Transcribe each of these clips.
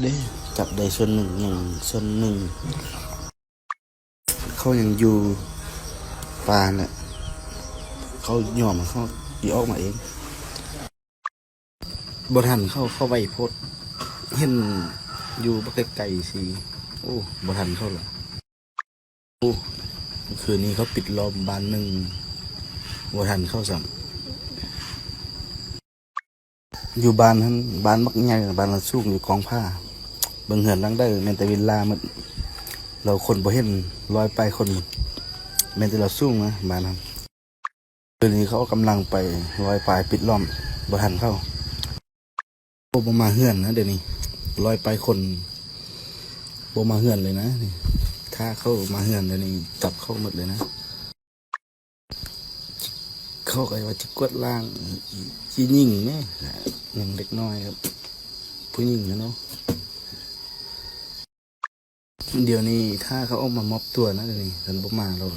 Dej, cặp đèn sốหนึ่ง, nhang sốหนึ่ง. Khauj yeej yug pas lawm, khauj nyom khauj i ob mas ev. Npua Thas khauj, khauj vay phoj, hej, yug pab kais kais xwb, Npua Thas khauj lawm. Khwv ni khauj pij lo npas neeg, Npua Thas khauj xam. Yug npas, npas maj nyaj, npas los xuj yug koov phaj, npes hwm laaj dawj, men tes vi la mej, laug khon npua hej, loj pais khon, men tes los xuj na npas. Khwv ni khauj kam laag pais loj pais pij lo, Npua Thas khauj. Khauj puas mas hwm na, dej ni, loj pais khon, puas mas hwm le na, thab khauj mas hwm dej ni, cov khauj mej le na. Khauj kais vas tsis kuaj laaj, tsis nyeem ne, nyeem dej no, phooj ywg no. Dio ni thab khauj ob mas mob tuag na, dej ni, khauj puas mas lawm,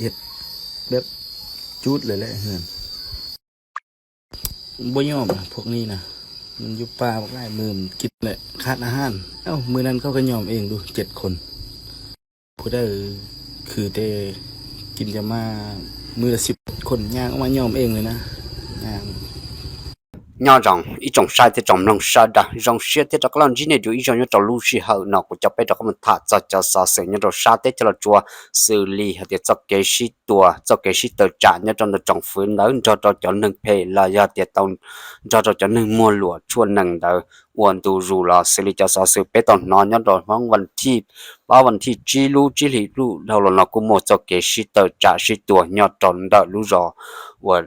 ib peb cub le le hwm. Npua nyom phoj ni na, yug pas laj mws kis lawm khab na haj. Mws nan khauj kws nyom eeg lug ces khon. Phua dawj khwv tes kis cov mas mws los xib khon nyag mas nyom eeg le na. Nyob zoo ib tsoom saib thiab tsoom mloog sawv daws, zoo siab thiab rov qab los ntsib nej dua ib zaug nyob rau lub sij hawm no kuv coj peb rov qab mus tham txog cov xov xwm nyob rau sab teb chaws Los Tsuas, xws li hais tias txoj kev sib tua, txoj kev sib tawm tsam nyob rau ntawm tsoom fwv ntawd nrog rau cov neeg phem los yog tias tau nrog rau cov neeg muag luam tshuaj nees ntawd ua ntu zus los xws li cov xov xwm peb tau hnov nyob rau hnub vas thij, pab vas thij tsib lub tsib hlis lub dhau los no kuj muaj txoj kev sib tawm tsam sib tua nyob rau ntawm lub zos uas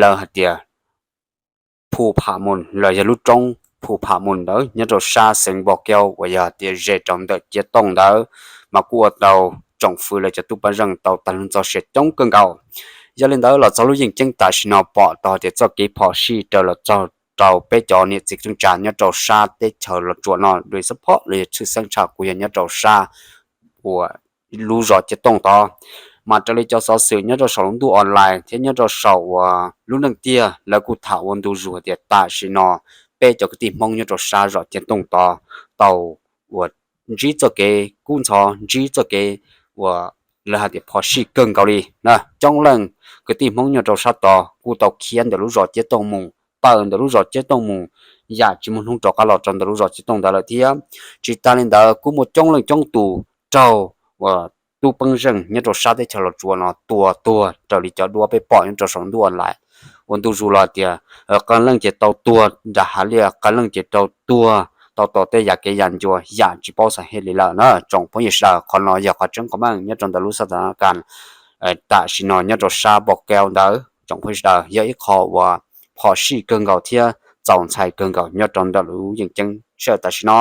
lawv hais tias Phu Pham Mus los yog lub roob Phu Pham Mus ntawd nyob rau sab xeev Npos Kev uas yog tias ze rau ntawm Ciab Tooj ntawd, mas kuj ua rau tsoom fwv lawv cov tub pab zeej tau tag lub txoj sia coob kawg nkaus. Yog li ntawd los txog lub yeej ceeb tam sim no pom tau tias txoj kev phom sij raws los txog rau peb cov niam txiv neej tsa nyob rau sab teb chaws Los Tsuas no dua xab phob los yog tshwj xeeb tshaj kuj yog nyob rau sab uas lub zos Ciab Tooj tod. Mas raws li cov xov xwm nyob rau saum lub ntuj online thiab nyob rau saum uas lub neej tiag lawv kuj tham ua ntu zus tias tam sim no peb cov kwv tij Hmoob nyob rau sab zos Ciab Tooj tod tau uas ntsib txoj kev kub ntxhov, ntsib txoj kev uas lawv hais tias phom sij kawg nkaus li na. Coob leej kwv tij Hmoob nyob rau sab tod kuj tau khiav ntawm lub zos Ciab Tooj mus, tawm ntawm lub zos Ciab Tooj mus, yam tsis muaj hnub rov qab los rau ntawm lub zos Ciab Tooj ntawd lawm thiab. Tsis tas li ntawd kuj muaj coob leej coob tus raug uas tub pab zeej nyob rau sab teb chaws Los Tsuas no tua tuag raws li cov duab peb pom nyob rau saum ntuj online. Ua ntu zus los tias qee leej ces tau tuag nram hav liaj, qee leej ces tau tuag tau tom tej yam kev yam ncua yam tsis paub xav hej li lawm na tsoom phooj ywg sawv daws. Qhov no yog qhov tseeb qhov meej nyob rau ntawm lub xab thas na kas tam sim no nyob rau sab Npos Kev ntawd tsoom phooj ywg sawv daws, yog ib qho uas phom sij kawg nkaus thiab txaus ntshai kawg nkaus nyob rau ntawm lub yeej ceeb sij hawm tam sim no.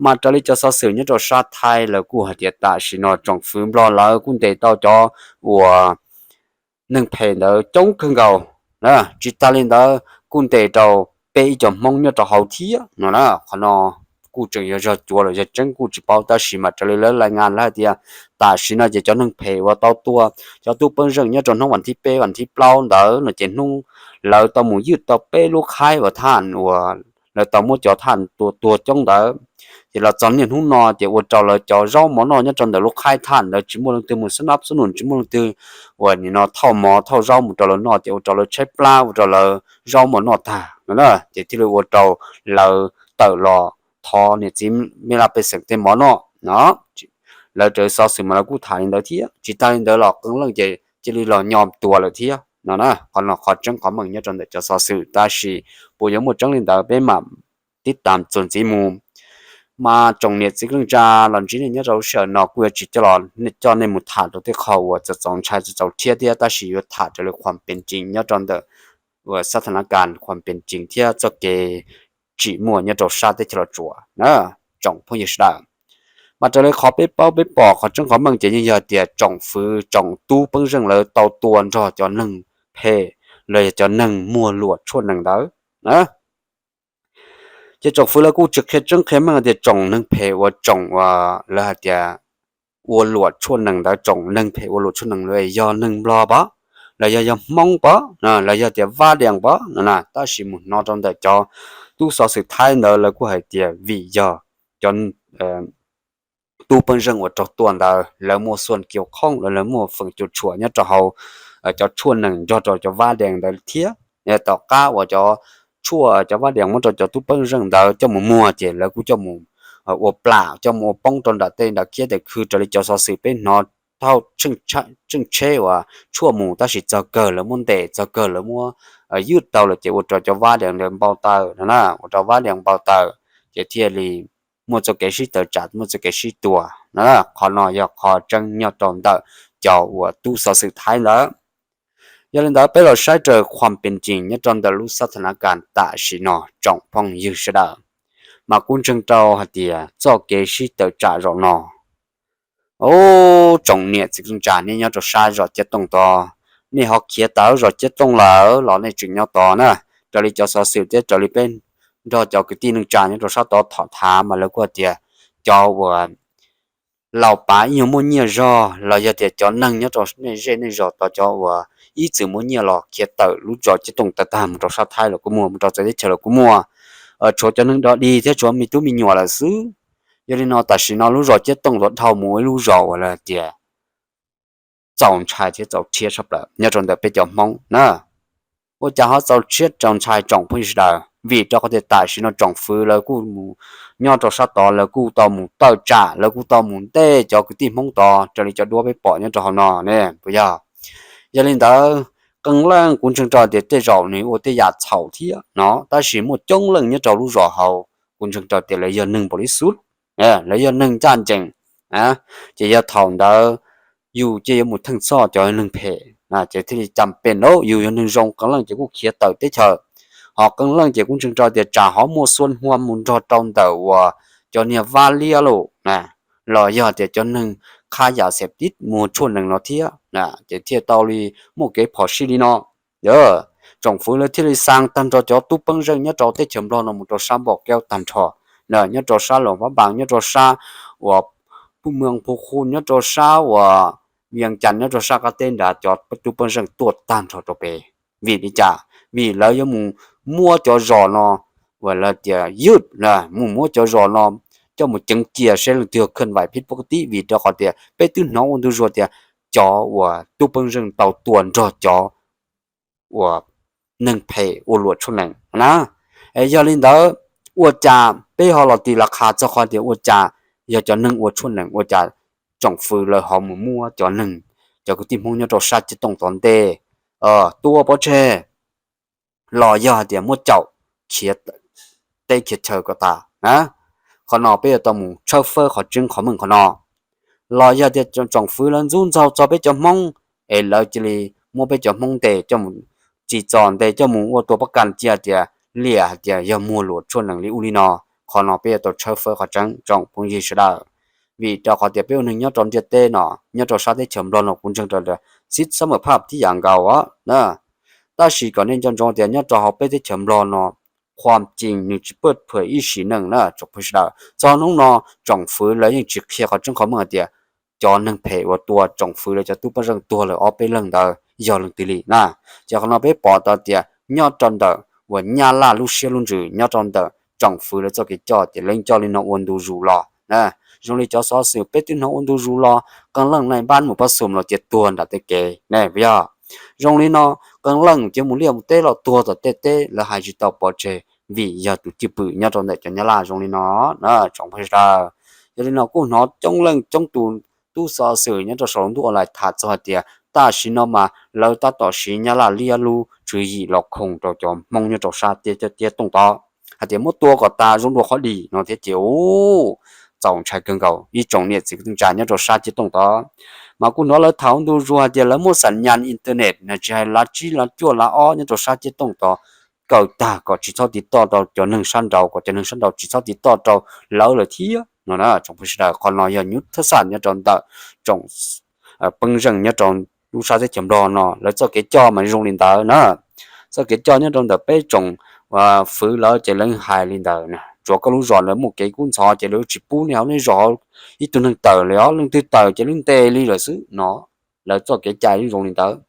Mas raws li cov xov xwm nyob rau sab Thaib lawv kuj hais tias tam sim no tsoom fwv Nplog lawv kuj ntes tau cov uas neeg phem ntawd coob kawg nkaus. Tsis tas li ntawd kuj ntes rau peb ib co Hmoob nyob rau hauv thiab no na. Qhov no kuj tseem yog zog cuav los yog tseeb kuj tsis paub, tab sis mas raws li lawv lais ngas lawv hais tias tam sim no ces cov neeg phem uas tau tua cov tub pab zeej nyob rau hnub vas thib peb vas thib plaub ntawd no ces hnub lawv tau mus ywj tau peb lub khaib uas thaj uas lawv tau muab cov thaj tua tuag coob ntawd, ces los txog niaj hnub no ces ua rau lawv cov zaub mov noj nyob rau ntawm lub khaib thaj ntawd tsis muaj leej twg mus xab nab xab nus, tsis muaj leej twg uas nim no thauj mov thauj zaub mus rau lawv noj, ces ua rau lawv tshaib plab, ua rau lawv zaub mov noj tag no na, ces thiaj li ua rau lawv tawm los thov niam txiv me laj pej xeem tej mov noj no. Lawv raws xov xwm mas lawv kuj tham li ntawd thiab. Tsis tas li ntawd los qee leej ces cia li los nyom tua lawm thiab no na. Qhov no qhov tseeb qhov meej nyob rau ntawm cov xov xwm, tab sis puas yuav muaj tseeb li ntawd peb mam tib tas txuas ntxiv mus. Mas tsoom niam txiv neej tsa los ntsib nej nyob rau lub sij hawm no kuj yuav tsis coj los coj nej mus tham rau tej qho uas txaus txaus ntshai txaus txaus rhiab thiab, tab sis yuav tham raws li qhuam pees cees nyob rau ntawm uas xab thas na kas qhuam pees cees thiab txoj kev tsim muaj nyob rau sab teb chaws Los Tsuas na tsoom phooj ywg sawv daws. Mas raws li qhov peb paub peb pom qhov tseeb qhov meej ces yeej yog tias tsoom fwv tsoom tub pab zeej lawv tau tua nrog cov neeg phem los yog cov neeg muag luam tshuaj nees ntawd na. Ces tsoom fwv lawv kuj tsis qhia tseeb qhia meej tias tsoom neeg phem uas tsoom uas lawv hais tias ua luam tshuaj nees ntawd, tsoom neeg phem ua luam tshuaj nees lawv yog neeg Nplog pab, los yog yog Hmoob pab, los yog tias Vaj Lias pab no na. Tab sis mus hnov rau ntawm cov tub xov xwm Thaib ntawd lawv kuj hais tias vim yog cov tub pej xeem uas raug tua ntawd lawv muaj xuam kiau khooj los lawv muaj feem cuam tshuam nyob rau hauv cov tshuaj nees nrog rau cov vab dees ntawd thiab. Tom qab uas cov tshuaj cov vab dees muab rau cov tub pej xeem ntawd coj mus muag ces lawv kuj coj mus ua plam coj mus ua poob rau nram tej nram kiab tej khw raws li cov xov xwm peb hnov thauj tseem tsheb uas tshuaj mus tab sis txog kawg lawv muab ntes txog kawg lawv muab ywj tau lawm ces ua rau cov vab dees ntawd npau taws no na, ua rau vab dees npau taws ces thiaj li muaj txoj kev sib tawm tsam muaj txoj kev sib tua no. Qhov no yog qhov tseeb nyob rau ntawm cov uas tub xov xwm Thaib ntawd. Yog li ntawd peb los saib raws khuam pees cis nyob rau ntawm lub xab thas nas kas tam sim no tsoom phooj ywg sawv daws, mas kuv ntseeg rau hais tias txoj kev sib tawm tsam zaum no, tsoom niam txiv kwv tij neej tsa nej nyob rau sab zos Ciab Tooj tod, nej ho khiav tawm zos Ciab Tooj lawm los nej tseem nyob tod na. Raws li cov xov xwm thiab raws li peb nrog cov kwv tij neej tsa nyob rau sab tod tham tham mas lawv kuj hais tias cov uas laus pav ib nyuag muaj nyiaj zog los yog tias cov neeg nyob rau nej zej nej zos tod cov uas ib txwm muaj nyiaj los khiav tawm lub zos Ciab Tooj tawg tag mus rau sab Thaib los kuj muaj, mus rau txawv teb chaws los kuj muaj. Tshuav cov neeg dog dig thiab tshuav me tub me nyuam lawm xwb. Yog li no tam sim no lub zos Ciab Tooj tuaj dhau mus ua ib lub zos uas lawv tias txaus ntshai thiab txaus rhiab sab plaws nyob rau ntawm peb cov Hmoob na. Ua cas ho txaus rhiab txaus ntshai tsoom phooj ywg sawv daws? Vim rau qhov tias tam sim no tsoom fwv lawv kuj mus nyob rau sab tod lawv kuj tau mus tawm tsam lawv kuj tau mus ntej cov kwv tij Hmoob tod raws li cov duab peb pom nyob rau hauv no ne puas yog? Yog li ntawd qee leej kuv ntseeg rau tias tej zaum nws ua tej yam txhaum thiab no tab sis muaj coob leej nyob rau lub zos hauv kuv ntseeg rau tias lawv yog neeg npaum li xub, lawv yog neeg ncaj ncees. Ces yog thaum ntawd yus ces yuav mus theej txhoj cov neeg phem, ces thiaj li cas pem na, yus yog neeg zoo qee leej ces kuj khiav tawm teb chaws. Ho qee leej ces kuv ntseeg rau tias tsam ho muaj xuab huab mus nrog rau ntawm uas cov niag vab liab los, los yog tias cov neeg qha yam xeem tib muag tshuaj nees no thiab, ces thiaj tau li muaj kev phom sij li no. Tsoom fwv lawv thiaj li xaa tag nrho cov tub pej xeem nyob rau teb chaws Nplog no mus rau sab Npom Keub tag nrho, nyob rau sab Luam Phab Npas, nyob rau sab uas Phu Mweej Phu Khu, nyob rau sab uas Vias Cas, nyob rau sab qab teb nrad cov tub pej xeem tuaj tag nrho rau pem. Vim li cas? Vim lawv yuav mus muab cov zos no uas lawv tias ywj, mus muab cov zos no coj mus ceev cia seb leej twg khaj vais phib pov ka tib, vim rau qhov tias peb twb hnov ua ntu zus tias cov uas tub pej xeem tau tua nrog cov uas neeg phem ua luam tshuaj nees na. Es yog li ntawd, ua cas peb ho los tis los qha txog qhov tias ua cas yog cov neeg ua tshuaj nees ua cas tsoom fwv lawv ho mus muab cov neeg, cov kwv tij Hmoob nyob rau sab Ciab Tooj tom ntej tua pov tseg los yog hais tias muab caum khiav teb khiav chaw kom tas na. Qhov no peb yuav tau mus tshawb fawb qhov tseeb qhov meej qhov no. Los yog tias tsoom fwv lawv ntxub ntxaug txog peb cov Hmoob es lawv cia li muab peb cov Hmoob ntes coj mus tsim txom ntes coj mus ua tua pob kas cia tias liam hais tias yog muag luam tshuaj nees li ub li no. Qhov no peb yuav tau tshawb fawb qhov tseeb tsoom phooj ywg sawv daws. Vim rau qhov tias peb ua neeg nyob rau ntiaj teb no, nyob rau sab teb chaws Nplog no kuv ntseeg rau tias xib xab mawm phaj tib yam nkaus na. Tab sis kom nej nco ntsoov tias nyob rau hauv peb teb chaws Nplog no, qhuam cees nws tsis pawj phwm ib sim neej na tsoom phooj ywg sawv daws. Txog hnub no tsoom fwv lawv yeej tsis qhia qhov tseeb qhov meej hais tias cov neeg phem uas tua tsoom fwv lawv cov tub pej xeem tuag lawm ob peb leeg ntawd yog leej twg li na. Ces qhov no peb pom tau tias nyob rau ntawm uas Nyab Laj lub siab lub ntsws nyob rau ntawm tsoom fwv lawv txoj kev coj ces lawv coj li no ua ntu zus los. Zoo li cov xov xwm peb twb hnov ua ntu zus los, qee leej naj npab mus pab xum los cia tuag nram tej kev ne puas yog? Zoo li no, qee leej cia mus liaj mus teb los tuag tom tej teb lawv hais tsis tau pov tseg vim yog tus cwj pwm nyob rau ntawm cov Nyab Laj zoo li no na tsoom phooj ywg sawv daws. Yog li no kuj hnov coob leej coob tus tub xov xwm nyob rau saum lub ntuj online tham txog hais tias tam sim no mas lawv tab tom siv Nyab Laj liab lub tswv yim los khoom rau cov Hmoob nyob rau sab Ciab Tooj tod hais tias muab tua kom tas zoo dua qhov dim no thiab ces ub, txaus ntshai kawg nkaus ib tsoom niam txiv kwv tij neej tsa nyob rau sab Ciab Tooj tod. Mas kuj hnov lawv tham ua ntu zus hais tias lawv muab xam nyas internet no tsis hais lav tsib lav cuaj lav ob nyob rau sab Ciab Tooj tod kaw tag kom tsis txhob tiv toj rau cov neeg sab nraud, kom cov neeg sab nraud tsis txhob tiv toj rau lawv lawm thiab no na tsoom phooj ywg sawv daws. Qhov no yog nyuj thaj xam nyob rau ntawm tsoom pej xeem nyob rau lub sab teb chaws Nplog no lawv txoj kev coj mas zoo li ntawd na. Txoj kev coj nyob rau ntawm peb tsoom fwv lawv ces lawv hais li ntawd na, tsuav koj lub zos lawv muaj kev kub ntxhov ces lawv tsis pub nej hauv nej zos ib tug neeg tawm li os, leej twg tawm ces lub ntes li lawm xwb no. Lawv txoj kev cai zoo li ntawd.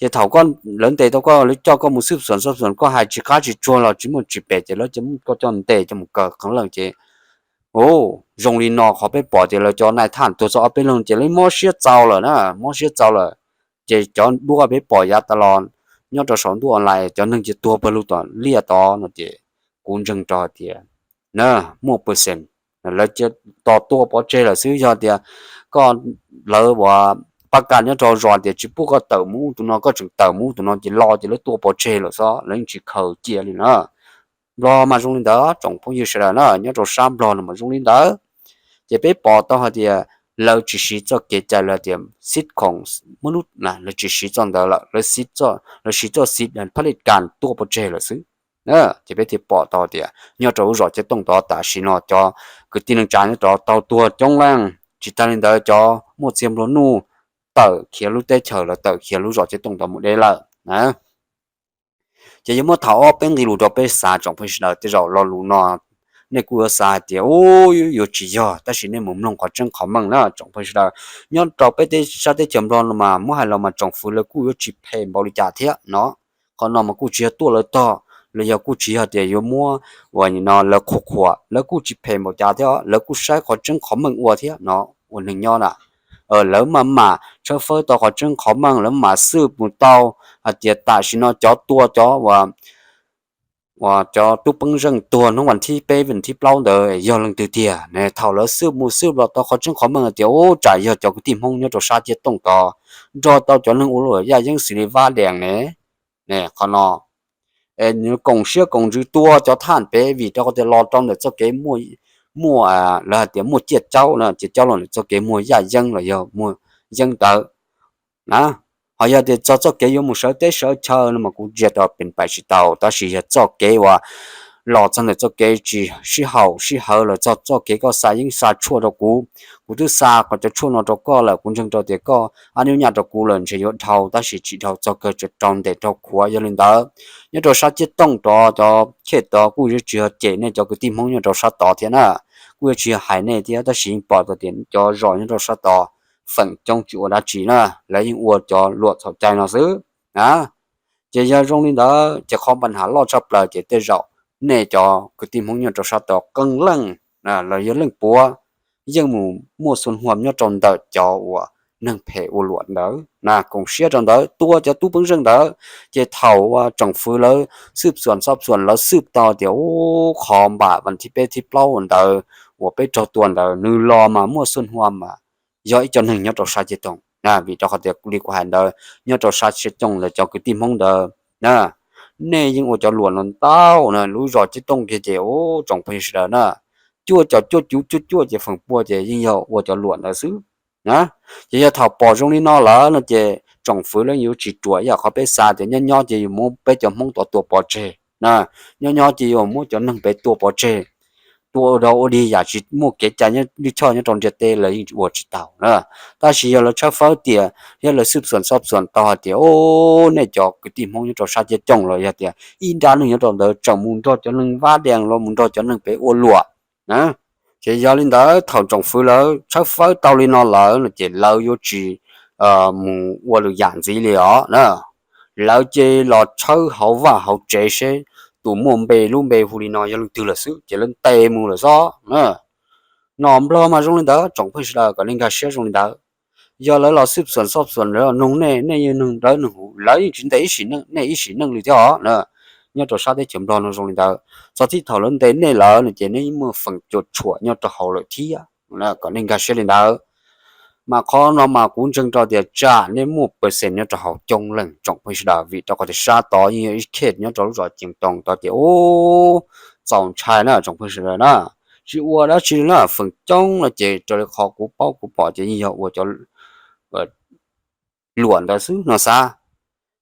Ces thaum lawv ntes tau koj, lawv coj koj mus xwb xuas xob xuas, koj hais tsis qab tsis tsuag los tsis muaj tsis pem ces lawv cia li muab koj coj ntes coj mus kaw qee leej ces zoo li no qhov peb pom tias lawv cov nais thaj tuag txog ob peb leeg ces lawv mob siab txaus lawm na, mob siab txaus lawm. Ces cov duab peb pom yav tas los nyob rau saum ntuj online cov neeg cia tuag pawg lug tom liaj tod no ces kuv ntseeg rau hais tias na, muaj percent lawv cia li tua pov tseg lawm xwb. Yog tias koj, lawv ua pab kas nyob rau zos tias tsis pub koj tawm mus ub tus no, koj tseem tawm mus ub tus no ces los ces lawv tua pov tseg lawm xwb, lawv yeej tsis khaws cia li na. Nplog mas zoo li ntawd tsoom phooj ywg sawv daws na, nyob rau sab Nplog no mas zoo li ntawd. Ces peb pom tau hais tias lawv tsis siv txoj kev cai lawv tias xib khoom muab lub, lawv tsis siv txoj ntawd lawm, lawv siv txoj xib phab lej kas tua pov tseg lawm xwb. Ces peb thiaj pom tau tias nyob rau lub zos Ceeb Tooj tod tam sim no cov kwv tij neej tsa nyob rau tau tuag coob leej, tsis tas li ntawd cov muaj txiag nplua nuj tawm khiav lub teb chaws los tawm khiav lub zos Ceeb Tooj tod mus deb lawm na. Ces yuav muab tham ob peb nqe lus rau peb xav tsoom phooj ywg sawv daws, tej zaum lo lus no nej kuj yuav xav hais tias u, yuav tsis yog, tab sis nej mus mloog qhov tseeb qhov meej na tsoom phooj ywg sawv daws. Nyob rau peb sab teb chaws Nplog no mas muab hais los mas tsoom fwv lawv kuj yuav tsis phem npaum li cas thiab no. Qhov no mas kuj tsis yog tuaj lawv tog, los yog kuj tsis yog tias yuav muab ua no lawv qhuas qhuas, lawv kuj tsis phem npaum cas thiab, lawv kuj saib qhov tseeb qhov meej ua thiab no, ua neeg nyob na. Lawv maj mam tshawb fawb tau qhov tseeb qhov meej, lawv mam xwb mus tau hais tias tam sim no cov tua cov uas cov tub peeb zeej tuag hnub vas thib peb vas thib plaub ntawd yog leej twg tiag. Thaum lawv xwb mus xwb los tau qhov tseeb qhov meej tias u, tsam yog cov kwv tij Hmoob nyob rau sab Ceeb Tooj tod nrog tau cov neeg ua luam yaj yeeb xws li Vaj Dees ne. Qhov no nws koom siab koom ntsws tua cov thaj pem vim rau qhov tias los rau ntawm txoj kev muaj, lawv hais tias muaj ciaj caub na, ciaj caub los ntawm txoj kev muag yaj yeeb los yog muag yeeb ntawd na. Ho yog tias txog txoj kev yuav mus sawv teb sawv chaw no mas kuv ntsia rau pes pais tsis tau, tab sis yog txoj kev uas los txog ntawm txoj kev tsis sib haum sib hawv los txog txoj kev koj xa yeeb xa tshuaj rau kuv, kuv twb xa qhov cov tshuaj no rau koj lawm, kuv ntseeg rau tias koj ab nyuj nyaj rau kuv lawm ntshe yuav dhau, tab sis tsis dhau, txog kawg tseem raug ntes raug khuav. Yog li ntawd nyob rau sab Ceeb Tooj rov cov chej tod kuj yuav tsis yog cem nej cov kwv tij Hmoob nyob rau sab tod thiab na, kuj yuav tsis yog hais nej thiab, tab sis yeej pom tau tias cov zos nyob rau sab tod feem coob tsis ua dab tsi na, lawv yeej ua cov luam txhaum cai no xwb. Ces yog zoo li ntawd ces qhov npa nham loj tshaj plaws ces tej zaum nej cov kwv tij Hmoob nyob rau sab tod qee leej los yog leej puav yeej mus muaj xua huam nyob rau ntawm cov uas neeg phem ua luam ntawd na, koom siab rau ntawd tua cov tub peeb zeej ntawd. Ces thaum uas tsoom fwv lawv xwb xuas xob xuas lawv xwb tau tias u, qhov npam vas thib peb thib plaub ntawd uas peb raug tua ntawd nws los mas muaj xua huam mas yog ib co neeg nyob rau sab Ceeb Tooj na, vim rau qhov tias li kuv hais ntawd nyob rau sab Ceeb Tooj ntawd cov kwv tij Hmoob ntawd na, nej yeej ua cov luam no ntau na, lub zos Ceeb Tooj kiag ces u, tsoom phooj ywg sawv daws na, cuaj caum cuaj cuv cuaj cuaj ces feem pua ces yeej yog ua cov luam ntawd xwb na. Ces yog thaum pom zoo li no lawm no ces tsoom fwv lawv yuav tsis ruam ib yam qhov peb xav tias nyob nyob ces yuav muab peb cov Hmoob tod tua pov tseg na, nyob nyob ces yuav muab cov neeg pem tua pov tseg, tua ua dog ua dig yam tsis muaj kev cai lij choj nyob rau ntiaj teb lawv yeej ua tsis tau na. Tab sis yog lawv tshawb fawb tias thiab lawv xwb xuas xob xuas tau hais tias u, nej cov kwv tij Hmoob nyob rau sab Ceeb Tooj los yog tias ib nrab neeg nyob rau ntawd tseem mus nrog cov neeg Vaj Dees los mus nrog cov neeg pem ua luam na. Ces yog li ntawd thaum tsoom fwv lawv tshawb fawb tau li no lawm no ces lawv yuav tsis mus ua lwm yam ntxiv li os na. Lawv cia li los tshawb hauv vaj hauv tsev seb tus muaj npe lub npe hu li no yog leej twg lawm xwb ces lawv ntes mus lawm xwb na. Nom Nplog mas zoo li ntawd tsoom phooj ywg sawv daws kom nej nkag siab zoo li ntawd. Yog lawv los xwb xuas xob xuas lawv los noog nej, nej yeej neeg dawb neeg huv, lawv yeej tsis ntes ib sim neej nej ib sim neej li thiab os na. Nyob rau sab teb chaws Nplog no zoo li ntawd, txog tib thaum lawv ntes nej lawm no ces nej yeej muaj feem cuam tshuam nyob rau hauv lawm thiab, kom nej nkag siab li ntawd. Mas qhov no mas kuv ntseeg rau tias tsam nej muaj percent nyob rau hauv coob leej tsoom phooj ywg sawv daws, vim rau qhov tias sab tod yeej yog ib case nyob rau lub zos Ceeb Tooj tod ces u, txaus ntshai na tsoom phooj ywg sawv daws na. Tsis ua dab tsi li na, feem coob no ces raws li qhov kuv paub kuv pom ces yeej yog ua cov luam ntawd xwb no xav.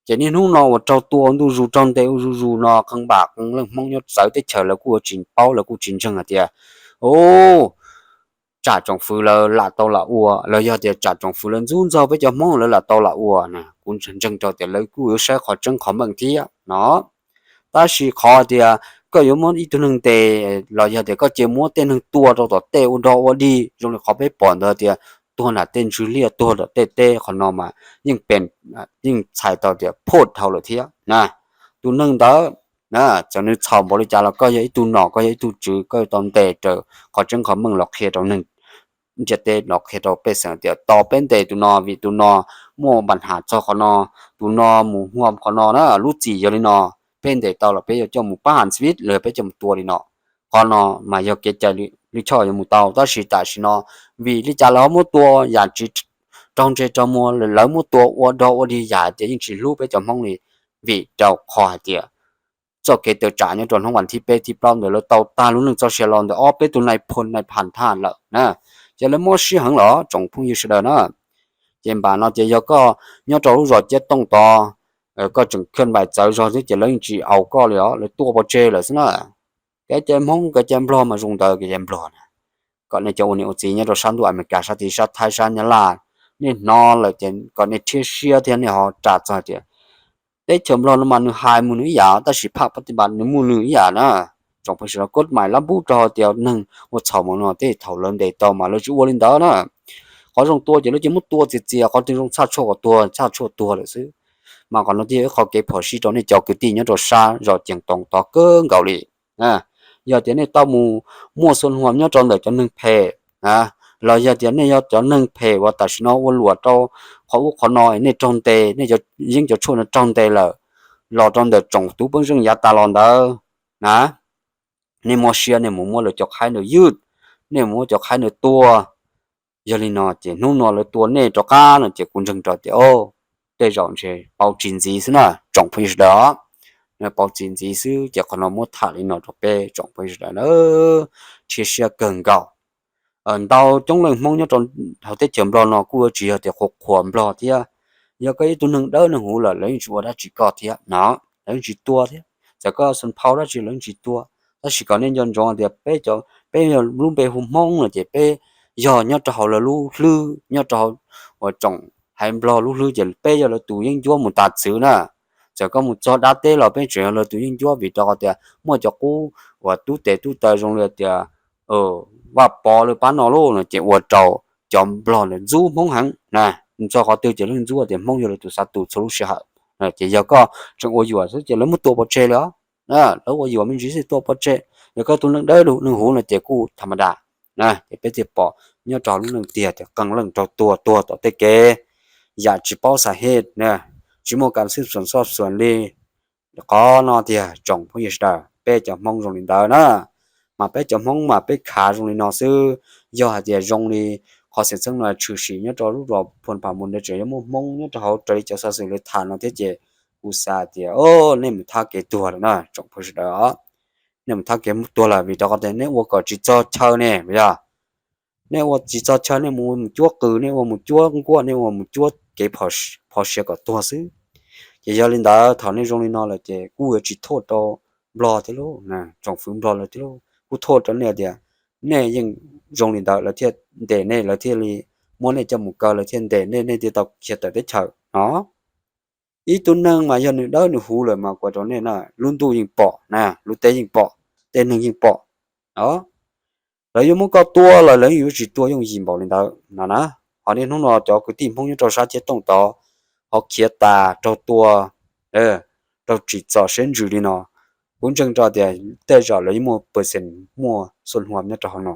Ces niaj hnub no uas raug tua ntuj zus raug ntes ua zuj zus no qee npam qee leej Hmoob nyob txawv teb chaws lawv kuj ua tsis paub, lawv kuj tsis ntseeg hais tias u, tsam tsoom fwv lawv lam tau lam ua los yog tias tsam tsoom fwv lawv ntxub ntxaug peb cov Hmoob lawv lam tau lam ua na, kuv ntseeg rau tias lawv kuj yuav saib qhov tseeb qhov meej thiab no. Tab sis qhov tias koj yuav muab ib tug neeg ntes los yog tias koj cia muab tej neeg tua rau tom tej ua dog ua dig zoo li qhov peb pom ntawd tias tuag nram tej ntsws liaj, tuag nram tej teb, qhov no mas yeej pem, yeej txhais tau tias phuj dhau lawm thiab na. Tus neeg ntawd, txawm nws txhaum npaum li cas los koj yog ib tug nom, koj yog ib tug tswv, koj yuav tau ntes raws qhov tseeb qhov meej los qhia rau neeg ntiaj teb, los qhia rau pej xeem tias tos peb ntes tus no vim tus no muaj npa nham txog qhov no, tus no mus huam qhov no na, lub txim yog li no, peb ntes tau los peb yuav coj mus pab has xvib los yog peb coj mus tua li no. Qhov no mas yog kev cai lij choj yuav mus tau, tab sis tam sim no vim li cas lawv ho muab tua yam tsis raug ntsej raug muag, lawv muab tua ua dog ua dig yam hais tias yeej tsis hlub peb cov Hmoob li, vim rau qhov hais tias txoj kev tawm tsam nyob rau hnub vas thib peb thib plaub ntawd lawv tau tag lub neej txoj sia los ntawm ob peb tug nais phoo nais phas thaj lawm na. Ces lawv mob siab heev los tsoom phooj ywg sawv daws na. Ces npam no ces yog koj nyob rau lub zos Ciab Tooj tod, koj tseem khwj vais txawv zog xwb ces lawv yeej tsis aus koj li os, lawv tua pov tseg lawm xwb na. Kev cai Hmoob kev cai Nplog mas zoo ntawd, kev cai Nplog na, kom nej cov ua niam ua txiv nyob rau sab ntuj Amelikas sab tid, sab Thaib, sab Nyab Laj, nej hnov lawm ces kom nej rhiab siab thiab nej ho ras txog tias teb chaws Nplog no mas nws hais mus nws ib yam tab sis phaj pab tij npas nws muaj nws ib yam na. Tsoom phooj ywg sawv daws, koj mam lab npub rau hais tias neeg ua txhaum mus no tej thaum lawv ntes tau mas lawv tsis ua li ntawd na. Qhov zoo tua ces lawv cia muab tua txias txias, qhov twg zoo txhaj tshuaj kom tuag txhaj tshuaj tuag lawm xwb. Mas qhov no thiaj yog ib qho kev phom sij rau nej cov kwv tij nyob rau sab zos Cees Toom tod kawg nkaus li. Yog tias nej tau mus muaj xua hluas nyob rau ntawm cov neeg phem, los yog tias nej yog cov neeg phem uas tam sim no ua luam rau qhov ub qhov no, nej raug ntes, nej yeeb cov tshuaj no raug ntes lawm, los rau ntawm tsoom tub pej xeem yav tas los ntawd na, nej mob siab nej mus muab lawv cov qhaib ntawd ywj, nej mus muab cov qhaib ntawd tua. Yog li no ces hnub no lawv tua nej rov qab no ces kuv ntseeg rau tias tej zaum ntshe pauv tsis ntxiv xwb na tsoom phooj ywg sawv daws. Pauv tsis ntxiv xwb ces qhov no muab tham li no rau peb tsoom phooj ywg sawv daws na, rhiab siab kawg nkaus. Ntau coob leej Hmoob nyob rau hauv teb chaws Nplog no kuj yuav tsis yog tias qhuas qhuas Nplog thiab. Yog koj ib tug neeg dawb neeg huv lawm lawv yeej tsis ua dab tsi koj thiab no, lawv yeej tsis tua thiab. Txawm koj xoo phau dab tsi lawv yeej tsis tua. Tab sis kom nej nco ntsoov tias peb, peb yog lub npe hu Hmoob no ces peb yog nyob rau hauv lawv lub hlwb, nyob rau hauv uas tsoom haiv Nplog lub hlwb ces peb yog lawv tus yeeb ncuab mus tas txwv na. Txawm koj mus txog dab teb los peb tseem yog lawv tus yeeb ncuab vim rau qhov tias muaj cov qub uas tub tes tub taw zoo li tias Vaj Pov lawv pab no lauj no ces ua rau cov Nplog ntxub Hmoob heev na. Txog qhov twg ces lawv ntxub tias Hmoob yog lawv tus xav tus txhua lub sij hawm. Ces yog koj tseem ua yuam xwb ces lawv muab tua pov tseg li os. Lawv ua yuam me ntsis xwb tua pov tseg. Yog koj tus neeg dawb neeg huv no ces kuj tham ma das. Ces peb thiaj pom nyob rau lub neej tiag tias qee leej raug tua tuag tom tej kev yam tsis paub xav hej, tsis muaj kas xwb xuas xoj xuas li. Qhov no tiag tsoom phooj ywg sawv daws, peb cov Hmoob zoo li ntawd na. Mas peb cov Hmoob mas peb khav zoo li no xwb. Yog hais tias zoo li qhov xwm txheej no tshwm sim nyob rau lub zos Phuas Pham Mus ntawd tseem yuav muaj Hmoob nyob rau hauv raws li cov xov xwm lawv tham no thiab ces kuv xav tias nej mus thab kev tuag lawm na tsoom phooj ywg sawv daws. Nej mus thab kev tuag lawm vim rau qhov tias nej ua kom tsis txog chaw ne, yog nej ua tsis txog chaw nej mus mus cuab qws, nej ua mus cuab nkuaj, nej ua mus cuab kev phov siav kom tuag xwb. Ces yog li ntawd thaum nej zoo li no lawm ces kuj yuav tsis thuaj rau Nplog thiab lauj, tsoom fwv Nplog lawv thiab lauj, kuj thuaj rau nej tias nej yeej zoo li ntawd lawv thiaj ntes nej, lawv thiaj li muab nej coj mus kaw, lawv thiaj ntes nej, nej thiaj tau khiav tawm teb chaws no. Ib tug neeg mas yog nws dawb nws huv lawm mas kuv rau nej na, lub ntuj yeej pom na, lub teb yeej pom, tej neeg yeej pom. Lawv yuav muab koj tua los lawv yeej yuav tsis tua yooj yim npaum li ntawd no na. Ho niaj hnub no cov kwv tij Hmoob nyob rau sab Ciab Tooj tod ho khiav tas raug tua raug tsim txom siab ntsws li no, kuv ntseeg rau tias tej zaum lawv yeej muaj percent muaj xua hluas nyob rau hauv no.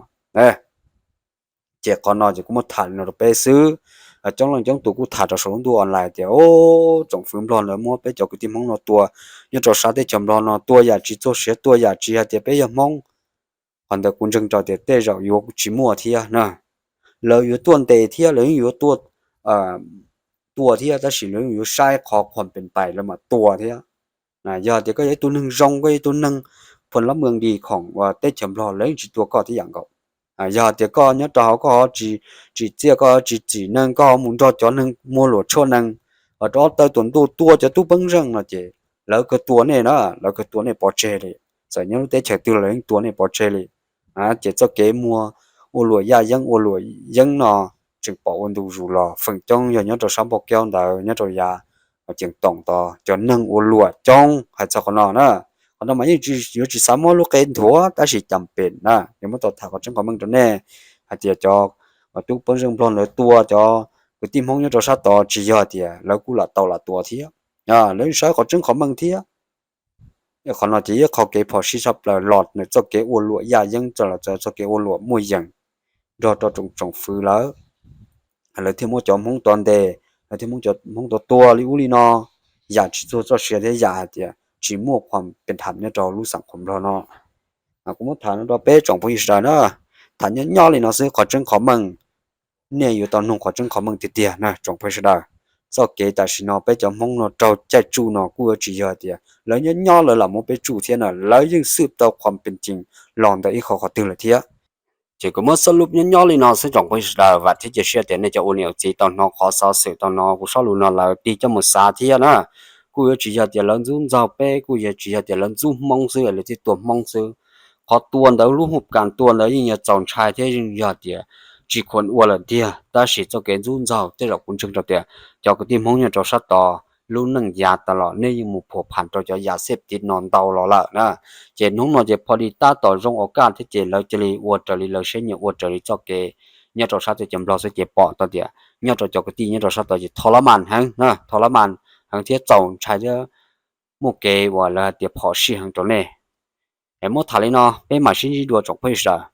Ces qhov no ces kuv muab tham li no rau peb xwb. Coob leej coob tus kuj tham rau saum lub ntuj online tias tsoom fwv Nplog ntawd muab peb cov kwv tij Hmoob no tua nyob rau sab teb chaws Nplog no, tua yam tsis txaus siab, tua yam tsis hais tias peb yog Hmoob. Qhov ntawd kuv ntseeg rau tias tej zaum yuav tsis muaj thiab na. Lawv yuav tuaj ntes thiab lawv yeej yuav tuaj tua thiab, tab sis lawv yeej yuav saib qhov khuam pes pais lawv mam tua thiab. Yog tias koj yog ib tug neeg zoo, koj yog ib tug neeg phuam lab mws dis khoom uas teb chaws Nplog lawv yeej tsis tua koj tib yam nkaus. Yog tias koj nyob rau hauv koj ho tsis tsim txiaj, koj ho tsis txim neeg, koj ho mus nrog cov neeg muag luam tshuaj nees, rov taw tuam ntuj tua cov tub peeb zeej no ces lawv kawg tua nej na, lawv kawg tua nej pov tseg li. Txawm nyob lub teb chaws twg los lawv yeej tua nej pov tseg li. Ces txoj kev muag ua luam yaj yeeb ua luam yeeb no tseem pom ua ntu zus los feem coob yog nyob rau sab Npauj Kaub ntawd, nyob rau yav Cees Toom tod cov neeg ua luam coob hais txog qhov no na. Qhov no mas yeej yuav tsis xav muab lub qe nthuav tab sis cas pem na yuav muab tau tham qhov tseeb qhov meej rau nej hais tias cov tub poj zeej nplog ntawd tua cov kwv tij Hmoob nyob rau sab tod tsis yog tias lawv kuj lam tau lam tua thiab, lawv yeej saib qhov tseeb qhov meej thiab. Qhov no ces yog qhov kev phom sij tshaj plaws los nws txoj kev ua luam yaj yeeb txog los txog txoj kev ua luam muaj yees nrog rau tsoom tsoom fwv lawv. Lawv thiaj muab cov Hmoob tua ntes, lawv thiaj muab cov Hmoob tua tua li ub li no, yam tsis txuag txoj sia thiab yam hais tias tsis muaj qhuas pes tham nyob rau lub xam khuam nplog no. Kuv muab tham no rau peb tsoom phooj ywg sawv daws na, tham nyob nyob li no xwb, qhov tseeb qhov meej nej yuav tau nug qhov tseeb qhov meej tiag tiag na tsoom phooj ywg sawv daws. Txoj kev tam sim no peb cov Hmoob no raug caij tsuj no kuj yuav tsis yog tias lawv nyob nyob lawv lam muab peb tsuj thiab na, lawv yeej xwb tau qhuas pes cees los ntawm ib qho qhov twg lawm thiab. Ces kuv muab xab lub nyob nyob li no xwb tsoom phooj ywg sawv daws, vam thiab cia siab tias nej cov ua niam ua txiv tau hnov qhov xov xwm tau hnov kuv zaj lus no lawm tig coj mus xav thiab na. Kuj yuav tsis yog tias lawv ntxub ntxaug peb, kuj yuav tsis yog tias lawv ntxub Hmoob xwb lawv thiaj tua Hmoob xwb. Qhov tua ntawd lub hub kas tua ntawd yeej yog txaus ntshai thiab yeej yog tias tsis khuam ua lawm tiag, tab sis txoj kev ntxub ntxaug tej zaum kuv ntseeg rau tias cov kwv tij Hmoob nyob rau sab tod lub neej yav tas los nej yeej mus phuam pham rau cov yam xej tiv no ntau los lawm na. Ces hnub no ces pho li tab tom zoo ua kaj thiab ces lawv cia li ua raws li lawv siab nyiam ua raws li txoj kev nyob rau sab teb chaws nplog xwb ces pom tau tias nyob rau cov kwv tij nyob rau sab tod ces tho lab mas heev na, tho lab mas heev thiab txaus ntshai thiab muaj kev uas lawv hais tias phom sij heev rau nej. Es muab tham li no peb mam sib ntsib dua tsoom phooj ywg sawv daws.